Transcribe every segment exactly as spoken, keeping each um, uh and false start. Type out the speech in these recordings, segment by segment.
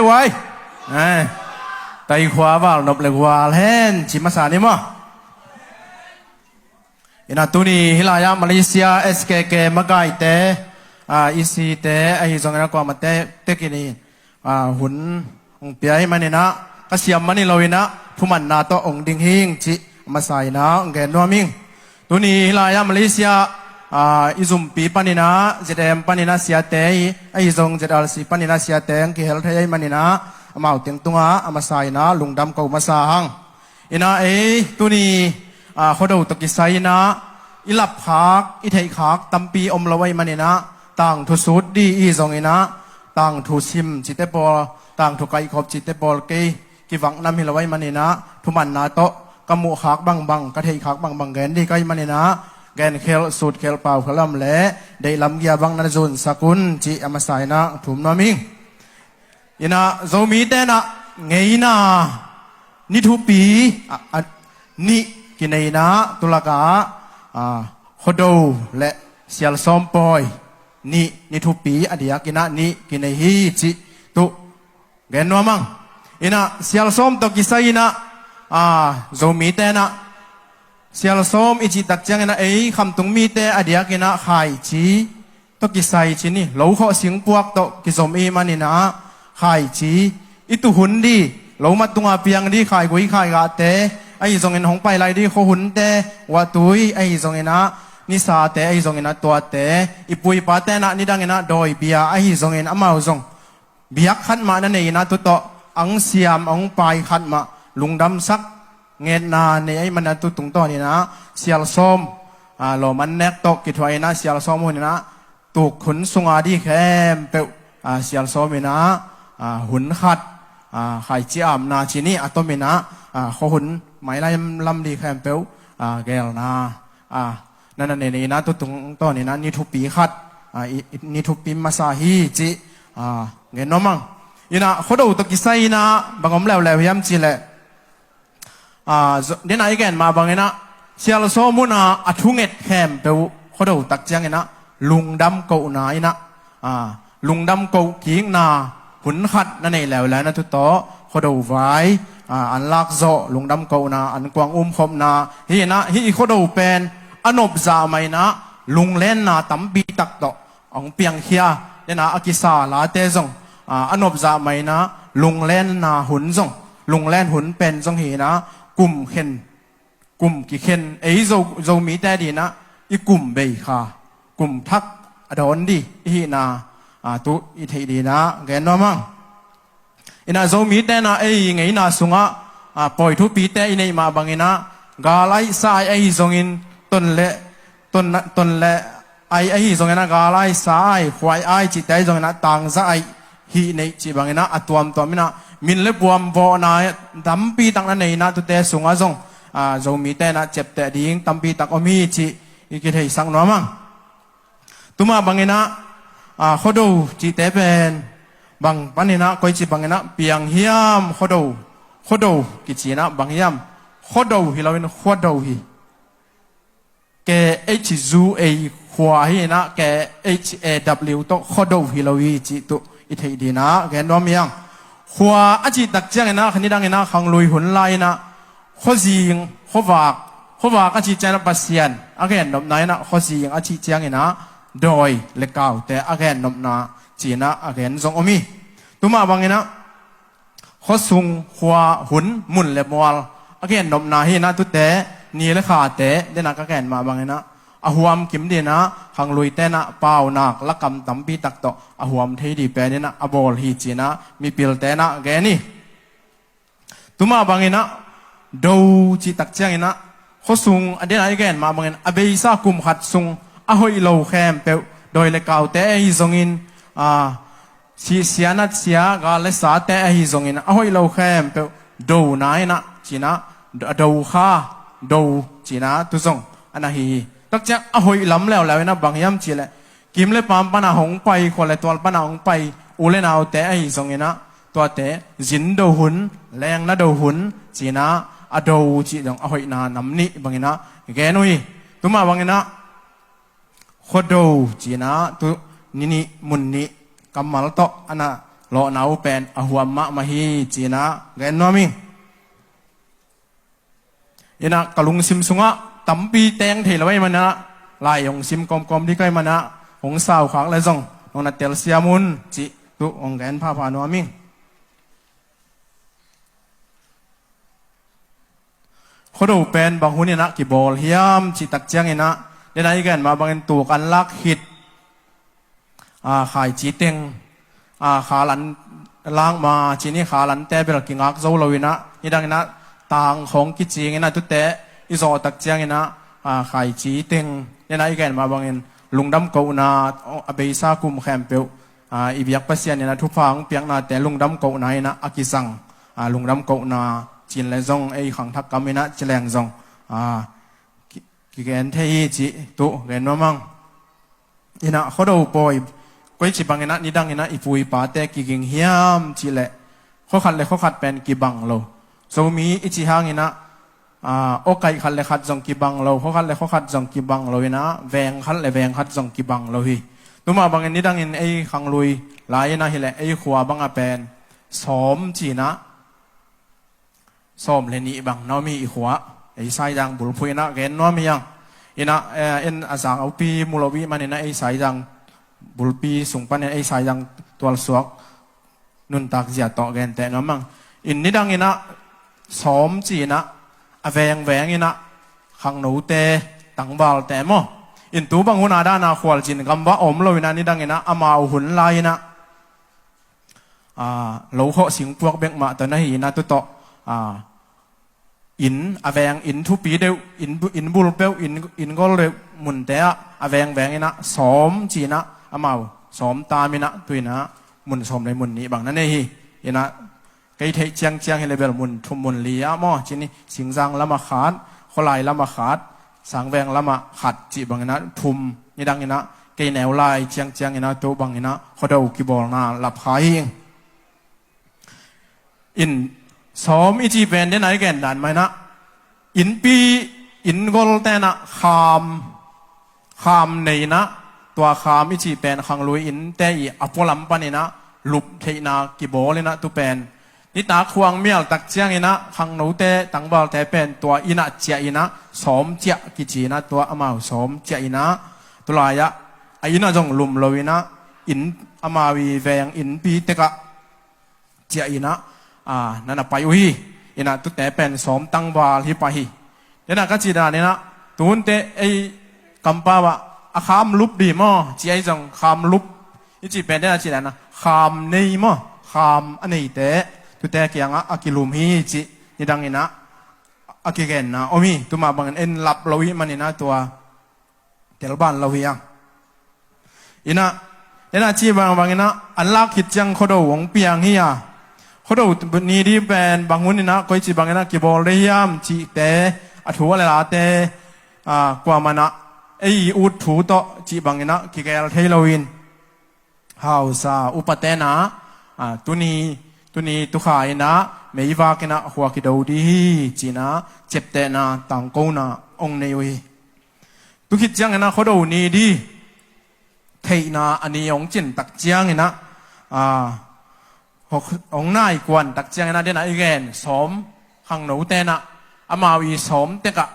Kuai. Ai. Taikhua val nop le gual hen ci masa ni maw? Ina tuni hilai-ah Malaysia S K K magaite, ah, E C te ahi zongin a kuamah te, te kini, ah, hun hong pia hi maninah ka siam mani loinah thumanna tawh hong ding hing cih a masa inah hong gen nuam hing. Tuni hilai-ah Malaysia, ah, i zumpi paninah Z M paninah siate hi, ahi zong Z R C paninah siate hong kihel thei ahi maninah amau teng tungah a masa inah lungdam ko masa hang. Ina ei tuni, ah, Khuado tawh kisai inah i lapkhak i theihkhak tampi om lo ahi maninah tangthu sut di i zonginah tangthu sim cite pawl, tangthu kaihkhop cite pawl kei kivak nam hi lo ahi maninah thumanna tawh ka muhkhak bangbang, ka theihkhak bangbang gen di ka hi maninah genkhelh, sutkhelh, paukhelh lam le deihlam gia bang na zunsak un cih a masa inah thum nuam hing. Ina Zomi tenah ngeina ni thupi, a, a, nih kineina tulakah, a, Khuado le Sialsawm pawi nih ni thupi a diakinah nih kinei hi cih tuh gen nuam ang. Ina Sialsawm tawh kisai inah, a, Zomi tenah Sialsawm i cihtak cianginah ei khamtung mite a diakinah khaici tawh kisai ci ni, lo khawh singpuak tawh kizom i maninah khaici i tuh hun di, lo mat tunga piang di khaigui khaigahte ahi zongin hong pai lai di khuahunte, uahtui ahi zonginah nisate ahi zonginah tuate, i pu i pa tenah nidanginah dawibia ahi zongin amau zong biak khat mah na nei inah tutawh ang siam ang pai khat mah lungdamsak ngetna nei ahi mana tu tungtawn inah Sialsawm, a, lawman nek tawh kithuah inah Sialsawm hun inah tuk hun sunga di khempeuh, a, Sialsawm inah, a, hun khat, a, khaici amna ci ni a tom inah, a, khuahun mailai lam di khempeuh, a, gelna, a, na na nei nei inah tu tungtawn inah ni thupi khat, a, i, i, ni thupi masa hi cih, a, gen nuam ang. Inah Khuado tawh kisai inah bang om leuleu hiam cih leh, a, zo-, dena i gen mah banginah Sialsawm hun a a thunget khempeuh Khuado tak cianginah lungdam kohna inah, a, lungdam koh kikna hun khat na nei leuleu na tutawh Khuado vai, a, an lakzawh, lungdam kohna, an kuang umkhopna hi inah hih i Khuado pen a nopzah mah inah lunglenna tampi tak tawh hong piangkhia. Dena a kisa late zong, a, a nopzah mah inah lunglenna hun zong, lunglen hun pen zong hi inah kum khen, kum kikhen ei Zo, Zomite dinah i kum bei kha, kum thak a dawn di i hihna, a, tu i theih dinah gen nuam ang. Inah Zomi tenah ei ngeina sungah, a, pawi thupite i neih mah banginah gal aih sa aih ahi zongin ton le, ton, ton le aih ahi zonginah gal aih sa aih khuai aih cihte ahi zonginah tangza aih hih neih cih banginah a tuamtuam inah min le buam vawhna tampi tak na nei inah tute sungah zong, a, Zomi tenah ciapteh ding tampi tak om hi cih i kitheisak nuam ang. Tumah banginah, a, Khuado cihte pen bang paninah koici banginah piang hiam? Khuado, Khuado kici inah bang hiam? Khuado hi loin Khuado hi. K H U A khua hi inah K H A W tawh Khuado hi lo hi cih tuh i theih dinah gen nuam hi ang. Khua a cihtak cianginah kha nidanginah khanglui hun lai inah khuazing, khuavak, khuavak a cih cianginah Pasian a gennopna inah khuazing a cih cianginah dawi le kaute a gennopna cinah a gen zong om hi. Tumah banginah khuasung, khua, hun, mun le mual a gennopna hi inah tute ni le khate dena ka gen mah banginah a huam kim dinah khanglui tenah paunak lakam tampi tak tawh a huam thei di pen inah a bawl hi cinah mipil tenah gen hi. Tumah banginah do cihtak cianginah khuasung a dena i gen mah bangin a beisa kum khat sung a hoih lo khempeuh dawi le kaute ahi zongin, a, si, sia nat sia, gal le sate ahi zongin a hoih lo khempeuh dona inah cinah a do kha, do cinah tu zong a na hi hi. Takciang a hoih lam leuleu inah bang hiam cih leh kim le paam pana hong pai, khua le tual pana hong pai u le naute ahi zonginah tuate zin do hun, lengna do hun cinah a do cih zong a hoihna nam nih banginah gen uh hi. Tumah banginah Khuado cinah tu ni nih mun nih kammal tawh a na tawhna uh pen a huam mahmah hi, ci-in ah gen nuam ing. Inah ka lungsim sungah tampi teng thei lo ahih manin ah, lai hong sim kawmkawm ding ka hih manin ah, hong saukhak leh zong nong na telsiam un cih tu hong gen phapha nuam ing. Khuado pen bang hun inah kibawl hiam cih tak ciangin ah, den a i gen mah bangin tuk an lak khit, a, khaici teng, a, khal an lak ma, ci-in i khal ante bel kingak zo lo inah, nidang inah tang khawng kicing inah tute i zawh tak ciangin ah, a, khaici teng, den a i gen mah bangin lungdam kohna, a beisa kum khempeuh, a, i biak Pasian inah thupha hong piaknate lungdam kohna inah a kizang, a, lungdam kohna ci-in leh zong ei khangthak kam inah ci leng zong, a, ki, kigen thei hi cih tu gen nuam ing. Inah Khuado pawi, koici bang inah nidang inah i pu i pate kiging hiam cih leh, khua khat leh khua khat pen kibang lo. Zomi i cih hang inah, a, awkaih khat leh khat zong kibang lo, khua khat leh khua khat zong kibang lo inah, veng khat leh veng khat zong kibang lo hi. Tu mah bangin nidangin ei khanglui lai inah hi leh ei khua bang a pen sawm ci-in ah, sawm leh nih bang na om hi i khua. Ei Saizang bulphuh inah gen nuam hi ing. Inah, eh, en a Zangaupi mu lo i hih manin ah ei Saizang bulpi sung panin ei Saizang tualsuak nuntak zia tawh genteh nuam ing. In nidang inah sawm ci-in ah, a vengveng inah khangnote, tangvalte maw. In tu bang hun a dan a khualzin gamvah om lo inah nidang inah amau hun lai inah, a, lokhawh singpuak bek mah tawh na hi inah tu tawh, a, inn, a veng inn thupi deuh, inn bu-, inn bul peuh, inn, inn gol deuh munte ah a vengveng inah sawm ci-in ah, amau sawm tam inah tu inah mun sawm leh mun nih bang na nei hi. Inah kei theih ciangciang hi leh bel mun thum mun li ah maw, ci-in i Singzang lam ah khat, khualai lam ah khat, Sangveng lam ah khat cih bang inah thum, nidang inah kei neu lai ciangciang inah tu bang inah Khuado kibawlna lapkha hi ing. In sawm i cih pen den a i gen dan mah inah, innpi, inn golte inah kham, kham nei inah, tua kham i cih pen khanglui innte i a pualam pan inah lup theihna kibawl inah tu pen nitak khuang mial tak ciang inah khangnote, tangvalte pen tua inn ah ciah inah, sawm ciah kici inah, tua amau sawm ciah inah, tu lai ah a inn ah zong lum lo inah, inn, amau i veng innpi tek ah ciah inah, a, na na pai uh hi. Inah tute pen sawm tangval hi pah hi. Den a ka cih dan inah, tu hun teh ei kampau ah a kham lup dih maw, ci, ei zong kham lup i cih pen den a cih dan inah kham nei maw, kham a neite, tute kiangah a kilum hi cih nidang inah a kigenna om hi. Tu mah bangin en lap lo i hih manin ah tua telban lo hi a. Inah, inah cih bangbang inah an lak khit ciang Khuado hong piang hi a. Khuado ni ding pen bang hun inah koici bang inah kibawl ding hiam cihte, a thu a lelate, a, kuamah inah ei ut thu tawh cih bang inah kigel thei lo in, hausa upate inah, a, tuni, tuni tukha inah meivak inah khua kido ding hi ci inah ciaptehna, tangkona hong nei uh hi. Tu khit ciang inah Khuado ni ding theihna a ni hong cin tak ciang inah, a, hong, hong nai kuan tak ciang inah den a i gen sawm khangnote inah amau i sawm tek ah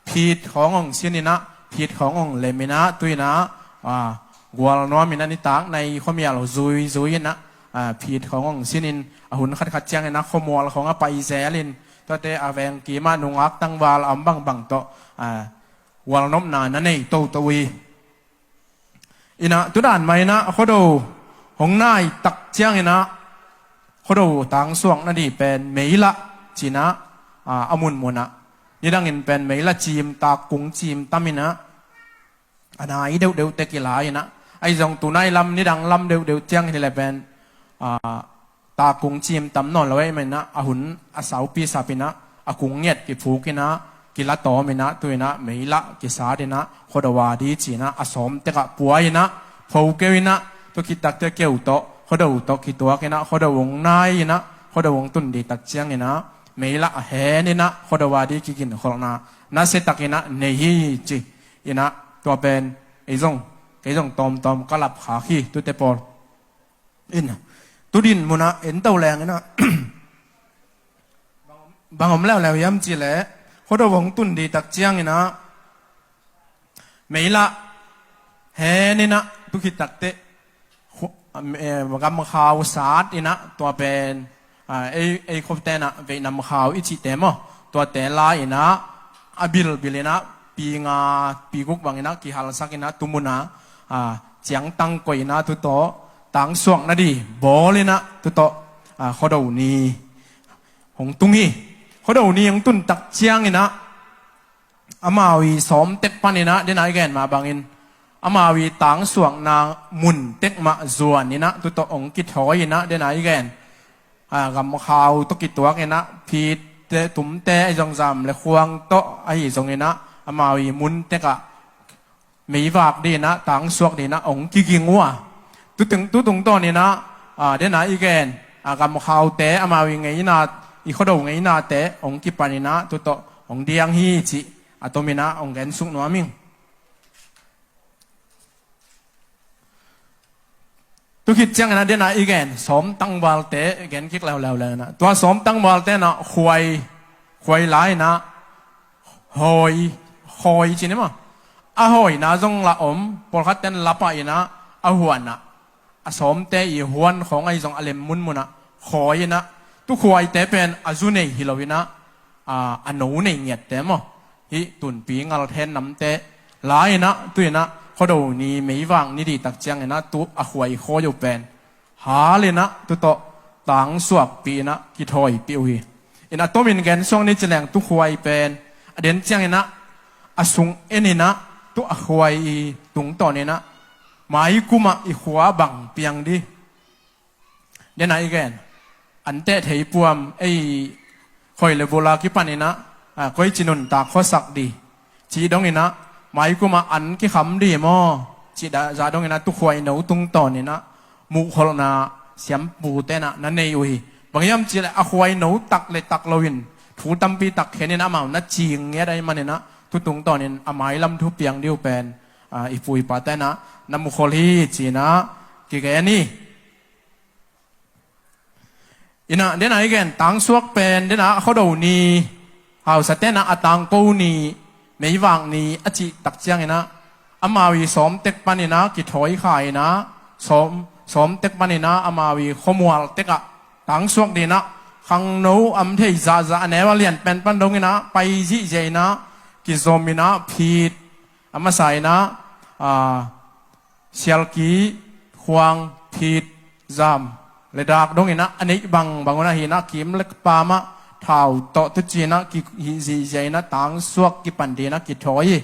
phit khawng hong sin inah, phit khawng hong lem inah, tu inah, a, gual nuam inah nitak nai khuamial zuizui inah, a, phit khawng hong sin in, a hun khatkhat ciang inah khuamual khawng a pai zel in, tuate a veng kim ah nungak tangval a om bangbang tawh, a, gualnopna na nei toto uh hi. Inah tu dan mah inah Khuado hong nai tak ciang inah Khuado tangsuak nading pen Meilah ci inah, a, a munmun ah nidangin pen Meilah cim, takkung cim tam inah, a nai deuhdeuh tek i la inah, ahi zong tu nai lam nidang lam deuhdeuh ciang hi leh pen, a, takkung cim tam nawn lo ahih manin ah, a hun a saupi sap inah, a kung ngiat kiphuk inah, kila tawm inah, tu inah Meilah kisat inah, Khuado a ding ci inah, a sawm tek ah pua inah, pho keu inah, tu khit tak teh keu tawh, Khuado tawh kituak inah, Khuado hong nai inah, Khuado hong tun ding tak ciang inah, Meilah a hen inah, Khuado a ding kiginkholhna nasia tak inah nei hi ci inah, tua pen ei zong, kei zong tawmtawm ka lapkhak hi, tute pawl. In, Tudin munah en to leng inah bang om leuleu hiam cih leh, Khuado hong tun dih tak ciang inah meilah hen inah tu khit takteh khu-, eh, gamkhau sat inah tua pen, ah, ei, ei khop tenah veihnam khau i cihte maw, tuate la inah a bilbil inah pi nga pi guk bang inah kihalsak inah tu munah, ah, ciangtang koih inah tu tawh tangsuak nadih bawl inah tu tawh, ah, Khuado ni hong tung hi. Khuado ni hong tun tak ciang inah amau i sawm tek pan inah, dena i gen mah bangin amau i tangsuakna mun tek mah zuan inah tu tawh hong kithawi inah, dena i gen, ah, gamkhau tawh kituak inah, phitte tumte ahi zong zam le khuang tawh ahi zong inah amau i mun tekah meivak dih inah, tangsuak dih inah hong kiging uh a. Tutung, tutung tawn inah, ah, dena i gen, ah, gamkhaute amau i ngeina, i Khuado ngeinate hong kipan inah tu tawh hong diang hi cih a tom inah hong gensuk nuam ing. Tu khit ciang inah dena i gen sawm tangvalte gen kik leuleu le inah, tua sawm tangvalte inah khuai, khuai la inah hawi, hawi ci ni maw, a hawina zong lah om, pawlkhat ten lapa inah a huan ah, a sawmte i huan khawng ahi zong a lem munmunah khawi inah, tu khuaite pen a zu nei hi lo inah, a, a no nei ngiatte maw, hih tunpi ngalthen namte la inah tu inah Khuado ni meivak ni dih tak ciang inah tu a khuai khawi uh pen hal inah tu tawh tangsuakpih inah kithawipih uh hi. Inah tomin gensuak ni ci leng tu khuai pen a den ciang inah a sung en inah tu a khuai i tungtawn inah maikumah i khua bang piang dih. Dena i gen, an teh thei puam ei khoi le bula kipan inah, ah, koici nuntak khuasak dih cih dong inah, maikumah an kikham dih maw cih dah zah dong inah tu khuaino tungtawn inah muhkholhna siampu tenah na nei uh hi. Bang hiam cih leh a khuaino tak le tak loin thu tampi tak khen inah amau na cing ngiat ahih man inah tu tungtawnin a mailam thu piang dih uh pen, ah, i pu i pa tenah na muhkholh hi ci inah kigen hi. Inah dena i gen tangsuak pen dena Khuado ni, hausa tenah a tangko ni, meivak ni a cih tak ciang inah amau i sawm tek pan inah kithawi kha inah sawm, sawm tek pan inah amau i khuamual tekah tangsuak dih inah khangno am thei zahzah a neu a lian pen pan dong inah pai zihziah inah kizom inah phit a masa inah, ah, sialki, khuang, phit, zam le dak dong inah a neih bangbang un ahi inah kim le pamah thau tawh tuci inah kihih zihziah inah tangsuak kipan dih inah kithawi hi.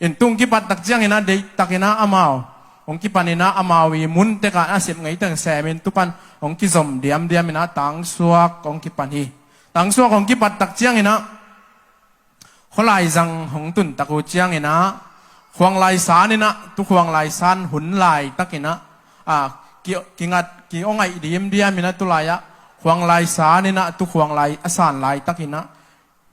In tung kipat tak ciang inah deihtak inah amau hong kipan inah amau i mun tekah a sep ngei teng semin tu pan hong kizom diamdiam inah tangsuak hong kipan hi. Tangsuak hong kipat tak ciang inah Khualai zang hong tun tak uh ciang inah, Khuanglai san inah, tu Khuanglai san hun laitak inah, a, ki, kingat, ki-awngaih dimdiam inah tu lai-ah, Khuanglai san inah, tu Khuanglai a san laitak inah,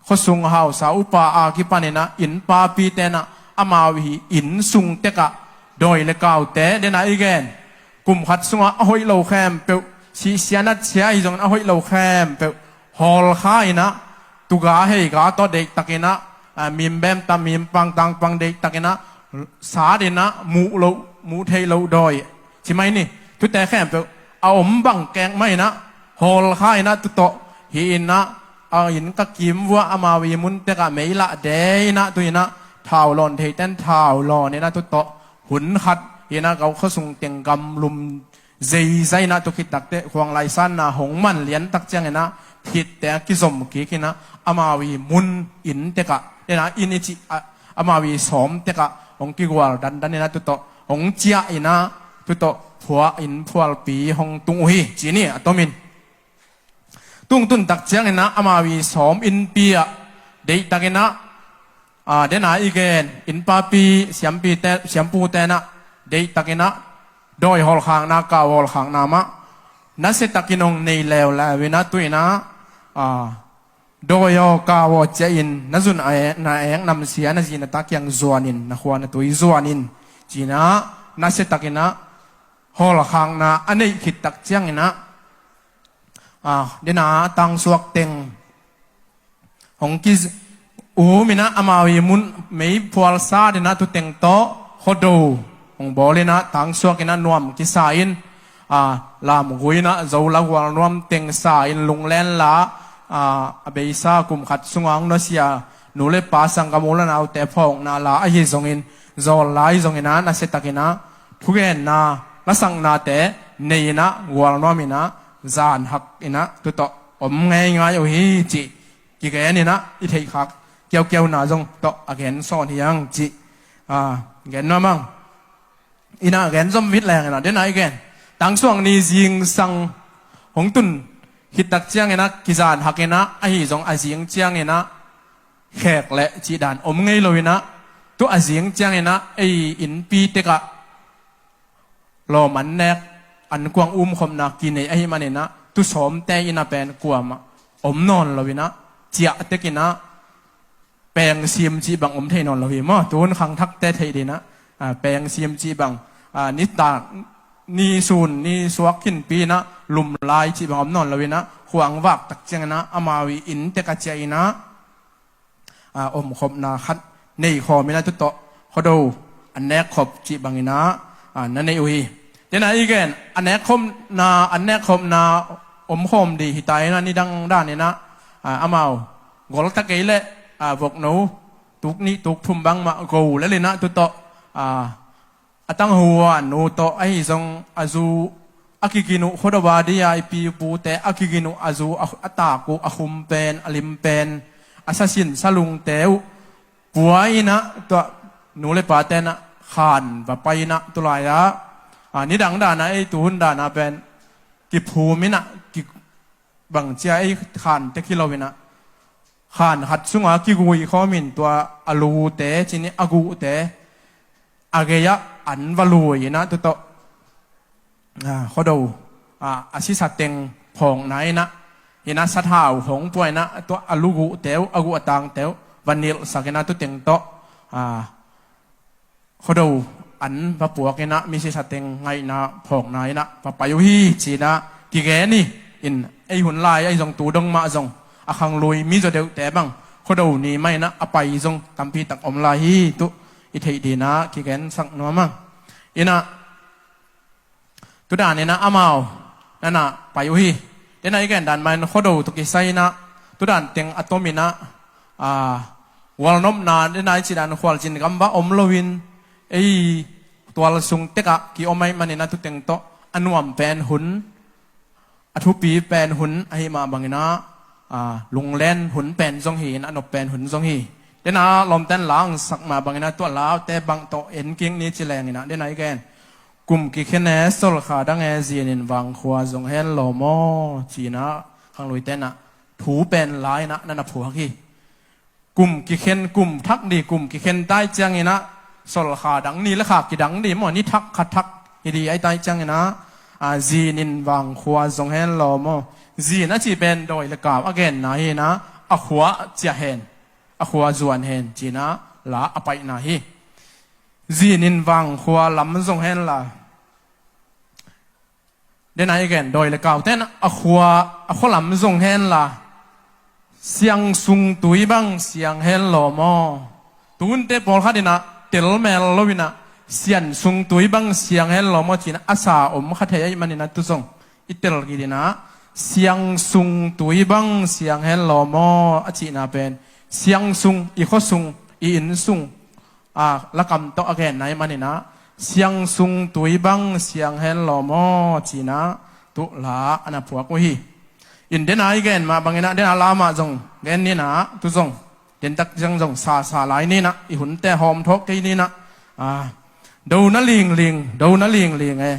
khuasung hausa upa a kipan inah, innpapi tenah, amau hi inn sung tekah, dawi le kaute, dena i gen. Kum khat sungah a hoih lo khempeuh, sihsia natsia hi zongin a hoih lo khempeuh, hawlkha inah, tuga heiga tawh deihtak inah, a, mimbem tam, mimpang tangpang deihtak inah, sat inah, muh loh, muh theih loh dawi. Ci mai ni, tute khempeuh, a om bang kek mah inah, hawlkha inah, tu tawh, hi inah, a inn ka kim vuah, amau i mun tekah, meilah de inah, tu inah, thau lawn theiten, thau lawn inah, tu tawh, hun khat, inah, kau khuasung teng gamlum, zeizai inah tu khit takteh, Khuanglai sanna hong man liantak ciang inah, phitte a kizom kik inah, amau i mun inn tekah, inah inn i cih, a, amau i sawm tekah, hong kigual dandan inah tu tawh, hong ciah inah, tu tawh, phuah inn phualpi hong tung uh hi, ci ni, a tomin. Tungtun tak ciang inah, amau i sawm innpi ah, deihtak inah, a, dena i gen, innpapi, siampi te, siampu tenah, deihtak inah, dawi hawlkhakna, kau hawlkhakna mah, nasiatakin hong nei leuleu inah tu inah, a, dawi aw, kau aw, ciah in, na zun a e-, na eng namsia, na zi na ta kiang zuan in, na khua na tui zuan in, ci inah, nasiatak inah, hawlkhakna, a neih khit tak ciang inah, Ah, dena tangsuak teng hong ki um inah amau i mun meiphualsa dena tuteng tawh Khuado hong bawl inah tangsuak inah nuam kisa in, ah, lamgui inah Zo la gual nuam teng sa in lunglen la, ah, a beisa kum khat sunga hong nusia nu le pa sanggam u le naute phawkna la ahi zongin zawl lai zong inah nasia tak inah thugenna lasaknate nei inah gual nuam inah zan hak inah tutawh om ngeingai uh hi cih kigen inah i theihkhak kiaukiauna zong tawh a gen sawn hi ang cih, ah, gen nuam ang. Inah gen zom vit leng inah dena i gen tangsuak ni zingsang hong tun khit tak ciang inah kizan hak inah ahi zong a zing ciang inah khek le cih dan om ngei lo inah tu a zing ciang inah ei innpi tekah lawm an nek an kuang umkhopna kinei ahi man inah tu sawmte inah pen kuamah om nawn lo inah ciah tek inah pengsim cih bang om thei nawn lo hi maw? Tun khangthakte theih dinah, ah, pengsim cih bang, ah, nitak ni sun ni suak khinpi inah lum lai cih bang om nawn lo inah khuang vak tak ciang inah amau i inn tekah ciah inah, ah, omkhopna khat nei khawm inah tutawh Khuado an nek khop cih bang inah, ah, na nei uh hi. Dena i gen a nek khopna an nek khopna om khawm di hi ta inah nidang dan inah, ah, amau gol ta kei leh, ah, vokno tuk nih tuk thum bangmah go lel inah tutawh, ah, a tanghuan nu tawh ahi zong a zu a kigin uh Khuado a dia i pi pute a kigin uh a zu a, a tak uh a khum pen a lim pen a sasin salungte uh pua inah tuah nu le pate inah khan va pai inah tulai ah, ah, nidang danah ei tuhun danah pen kiphum inah ki bangcia ei khan tek hi lo inah khan khat sunga kigui khawmin tua a lute cini a guhte a gei-ah an va lui inah tutawh, ah, Khuado, ah, a sisa teng phawkna inah inah sathau hong pua inah tua a luguhte uh a guh a tangte uh va nilhsak inah tuteng tawh, ah, Khuado an va puak inah misisa teng ngaihna phawkna inah va pai uh hi ci inah kigen hi. In ei hun lai ahi zong tu dong mah zong a khanglui mizaw deuhte bang Khuado ni mah inah a pai zong tampi tak om lai hi tuh i theih dinah kigensak nuam ang. Inah tudan inah amau nanah pai uh hi. Dena i gen dan mah in Khuado tawh kisai inah tudan teng a tom inah, ah, gualnopna dena i cih dan khualzin gam va om loin ei tual sung tekah ki-om ahih man inah tuteng tawh a nuam pen hun, a thupi pen hun ahi mah bang inah, ah, lunglen hun pen zong hi inah a nop pen hun zong hi. Dena lawmten langsak mah bang inah tuah laute bang tawh en kik ni ci leng inah dena i gen kum kikhen e, solkha dang e, zinin vangkhua zong hen lawm aw ci inah khangluite inah thu pen la inah na na phuak hi. Kum kikhen, kum thak di, kum kikhen tai ciang inah solkha dang ni le kha kidang di maw, ni thak kha thak hi di ai tai ciang inah, ah, zinin vangkhua zong hen lawm aw. Zin a cih pen dawi le kau a genna hi inah a khua ciah hen, a khua zuan hen ci inah la a paihna hi. Zinin vangkhua lam zong hen la, dena i gen dawi le kaute inah a khua, a khua lam zong hen la siang sung tui bang siang hen lawm aw. Tunte pawlkhat inah tel mel lo inah sian sung tui bang siang hen lawm aw ci inah a sa om kha thei ahih man inah tu zong i tel kik inah siang sung tui bang siang hen lawm aw a cihna pen siang sung, i khua sung, i inn sung, a, lakam tawh a genna ahih man inah siang sung tui bang siang hen lawm aw ci inah tuh la a na phuak uh hi. In dena i gen mah bang inah dena la mah zong gen ni inah tu zong dentak ciang zong sasa lai ni inah i hunte hawm thawk kei ni inah, ah, do na lingling, do na lingling e,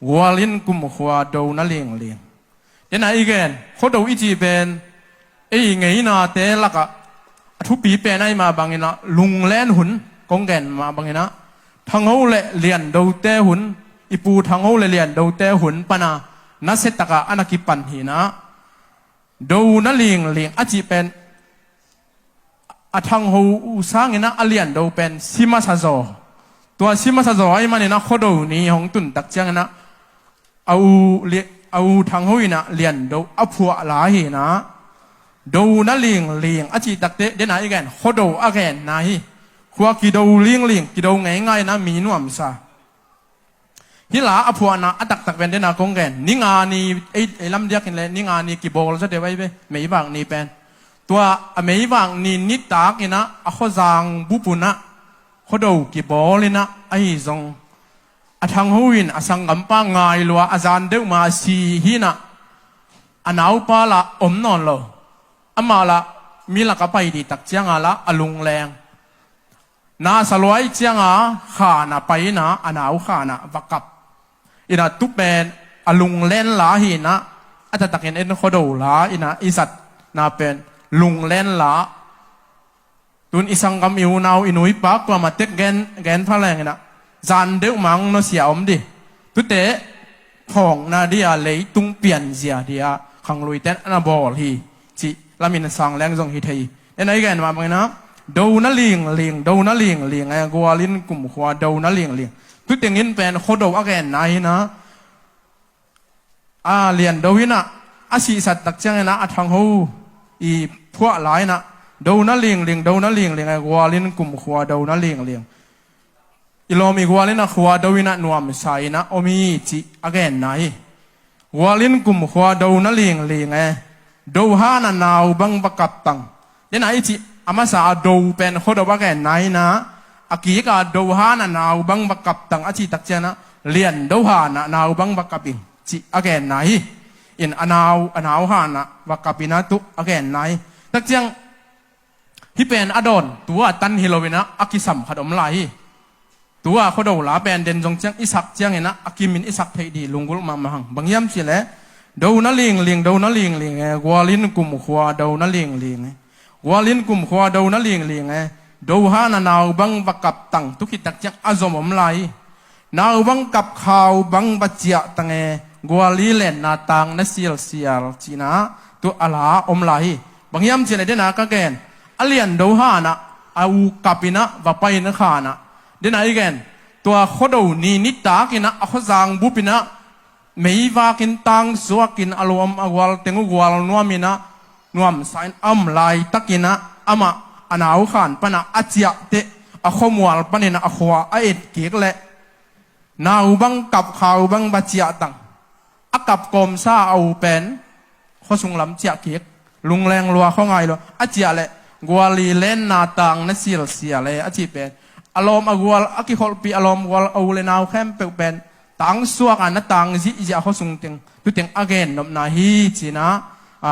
gual in kumkhua do na lingling. Dena i gen Khuado i cih pen ei ngeinate lakah a thupi pen ahih mah bang inah lunglen hun kong gen mah bang inah Thangho le Liandote hun, i pu Thangho le Liandote hun pana nasia takah a na kipan hi inah do na lingling a cih pen a Thangho uh sang inah a Liando pen si masa zaw. Tua si masa zaw ahih man inah Khuado ni hong tun tak ciang inah a u li-, a u Thang Ho in ah lian do a phuah la hi in ah, do na lingling a cih takteh, den a i gen, khuado a genna hi. Khua kido lingling, kido ngeingai in ah mi nuamsa. Hih la a phuahna a taktak pen den a kong gen. Ni nga ni, ei, ei lam diakin le ni nga ni kibawl zaw deuh ahi ve, meivak ni pen. Tua a meivak ni nitak in ah a khuazang bup un ah khuado kibawl in ah, ahi zong a Thang Ho in a sanggampa ngai lua, a zan deuh ma si hi in ah, a naupa lah om nawn lo. Amah lah mi lak a pai dih tak ciang a lah a lungleng. Na sa lua ahih ciang a khan ah pai in ah, a nau khan ah va kap. In ah tu pen a lunglen la hi in ah, a taktakin en khuado la in ah i zatna pen lunglen la. Tun i sanggam, i unau, i nu i pa kuamah tek gen, gen pha leng in ah, zan deuh ma nusia om dih. Tute phawkna dih a, leitung pianzia dih a khangluite in a na bawl hi cih lamin sang leng zong hi thei hi. En a i gen mah bangin ah, do na lingling, do na lingling e, gual inn kumkhua do na lingling. Tu teng in pen khuado a genna hi in ah, a lian do in ah, a sihsat tak ciang in ah a Thang Ho i phuah la in ah, do na lingling, do na lingling e, gual inn kumkhua do na lingling. I lawm i gual in ah khua do in ah nuamsa in ah om hi cih a genna hi. Gual inn kumkhua do na lingling e, do han a nau bang va kap tang. Den a i cih a masa a do pen khuado a genna hi in ah, a kik a do han a nau bang va kap tang a cih tak ciang a, lian do han a nau bang va kap ing cih a genna hi. In a nau, a nau han a va kap in ah tu a genna hi. Tak ciang hih pen a dawn, tu a tan hi lo in ah a kisam khat om lai hi. Tu a khuado la pen den zong ciang i sak ciang in ah a kimin i sak theih dih lunggulh mahmah hang. Bang hiam cih leh, do na lingling, do na lingling e, gual inn kumkhua do na lingling e. Gual inn kumkhua do na lingling e, do han a nau bang va kap tang. Tu khit tak ciang a zom om lai hi. Nau bang kap, khau bang va ciah tang e, gual i lenna tang na sialsial cihna tu a la om lai hi. Bang hiam cih leh den a ka gen, a lian do han ah a u kap in ah va pai in khan ah, den a i gen, tua khuado ni nitak in ah a khuazang bup in ah meivak in tang suak in a lawm a gual teng uh gual nuam in ah nuamsa in a om laitak in ah amah a nau khan pan ah a ciah teh a khuamual pan in ah a khua a et kik leh, nau bang kap, khau bang va ciah tang. A kap kawmsa a u pen khuasung lam ciah kik, lungleng lua, khuangai lua, a ciah leh gual i lenna tang na sialsial e a cih pen, a lawm a gual a kikholhpih, a lawm gual a u le nau khempeuh pen tang suak a na tang zihziah khuasung teng, tu teng a gennopna hi ci in ah, a,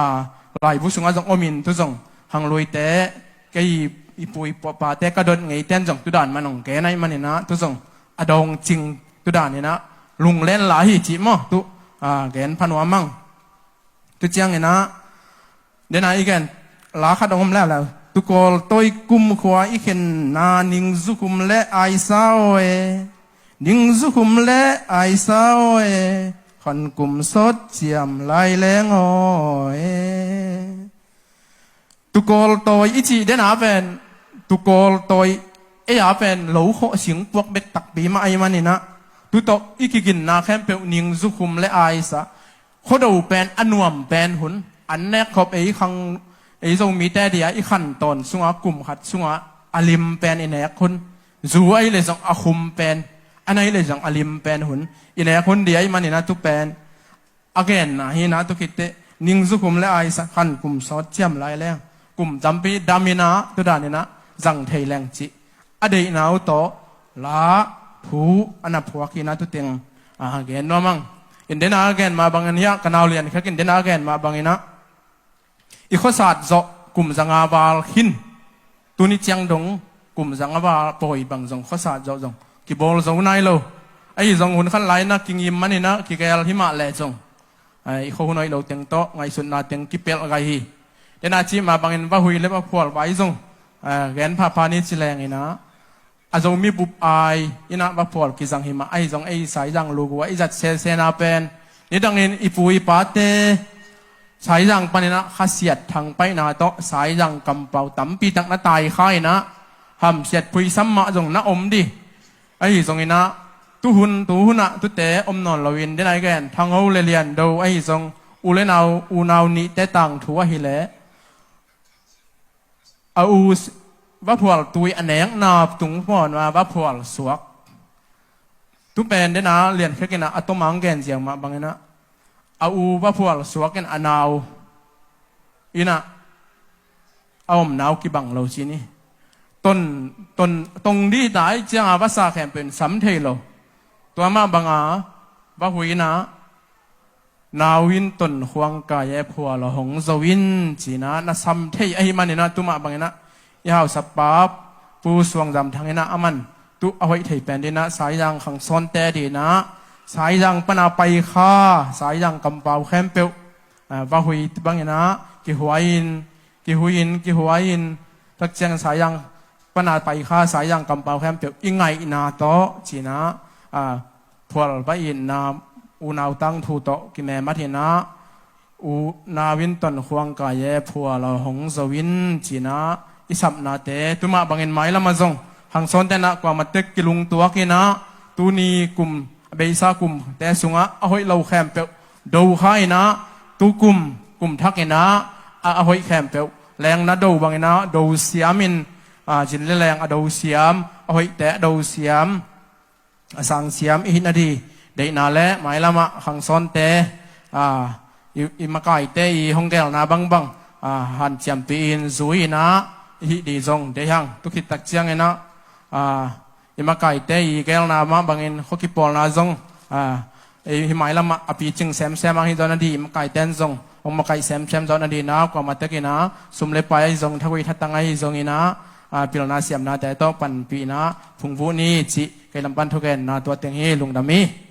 laibu sungah zong om in tu zong hangluite, kei i pu i pate ka dot ngeite in zong tu dan man hong gen ahih man in ah tu zong a dawng cing tu dan in ah lunglen la hi cih maw tu, a, gen pha nuam ing. Tu ciang in ah, den a i gen, la khat hong om leuleu. Tukawl tawi kumkhua i khenna, Ningzukhum le Aisa aw e. Ningzukhum le Aisa aw e. Khankum sawt ciam lai leng aw e. Tukawl tawi i cih den a pen, tukawl tawi ei a pen lo khawh singpuak bek takpi mah ahih man in ah, tu tawh i kiginna khempeuh Ningzukhum le Aisa. Khuado pen a nuam pen hun, an nek khop ei khang, ei Zomite dih a i khan tawn sungah kum khat sungah a lim pen i nek hun. Zu ahih leh zong a khum pen, an ahih leh zong a lim pen hun i nek hun dih ahih man in ah tu pen a genna hi in ah tu khit teh, Ningzukhum le Aisa, khankum sawt ciam lai leng, kum tampi dam in ah tu dan in ah zang thei leng cih a deihna uh tawh la, thu a na phuak hi in ah tu teng, a, gen nuam ing. In den a gen mah bangin hiah, ka nau lian khek in den a gen mah bangin ah, i khuasat zawh kum zanga val khin, tuni ciang dong kum zanga val pawi bang zong khuasat zawh zong kibawl zo nai lo. Ahi zong hun khat lai in ah kingim man in ah kigel hi mah leh zong, a, i khua hun hoih lo teng tawh ngaihsutna teng kipelh gai hi. Den a cih mah bangin va hui le va phual vai zong, a, gen phapha ni ci leng in ah, a Zomi bup ai in ah va phual kizang hi mah. Ahi zong ei Saizang lugu ah i zat sesena pen, nidangin i pu i pate Saizang pan in ah khasiat thangpaihna tawh Saizang kampau tampi tak na taikha in ah, hamsiat phuisam mah zong na om dih. Ahi zong in ah, tuhun, tuhunah tute om nawn loin, dena i gen, thangho le liando ahi zong, u le nau, unau nihte tangthu ahileh, a u s-, vaphual tui a nekna tung pawn a vaphual suak. Tupen dena lian khekinah a tomang gen ziau mah banginah, a u vaphual suakin a nau inah a om nau kibang lo ci ni. Ton, ton, tong dih ta ih cianga vasa khempeuh in sam thei lo. Tua mah banga vahui inah, nau in ton khuang kai e phual aw hong zo in cinah na sam thei ahi maninah, tumah banginah i hausapa Pu Suangzam Thang inah a man tu a hoih thei pen dinah Saizang khangsawnte dinah Saizang pana paikha Saizang kampau khempeuh, ah, vahui banginah kihuai-in, kihui-in, kihuai-in, takciang Saizang pana paikha Saizang kampau khempeuh i ngaihna tawh cinah, ah, phual va itna unau tangthu tawh kimemat inah, u nau in ton khuang kai e phual aw hong zo in cinah i sapnate tumah bangin mailamah zong khangsawnte inah kuamah tek kilungtuak inah, tuni kum, a beisa kumte sungah a hoih lo khempeuh dokha inah, tu kum, kum thak inah a, a hoih khempeuh lengna do banginah do siamin, ah, zin le leng a do siam, a hoihte a do siam, a sang siam i hihna di deihna le mailamah khangsawnte, ah, i, i makaite i hong gelna bangbang, ah, hanciampih in zui inah i hih di zong deih hang. Tukhit takcianginah, ah, i makaite i gelna mah bangin khuakipawlna zong, ah, i, hih mailamah a picing semsem ang hih zawh na di, i makaite in zong hong makaih semsem zawh na dinah kuamah tekinah sum le pai ahi zong, thagui thatang ahi zonginah, ah, pilna siamnate tawh panpih inah phungvuh ni cih kei lam pan thugenna tua teng hi. Lungdam hi.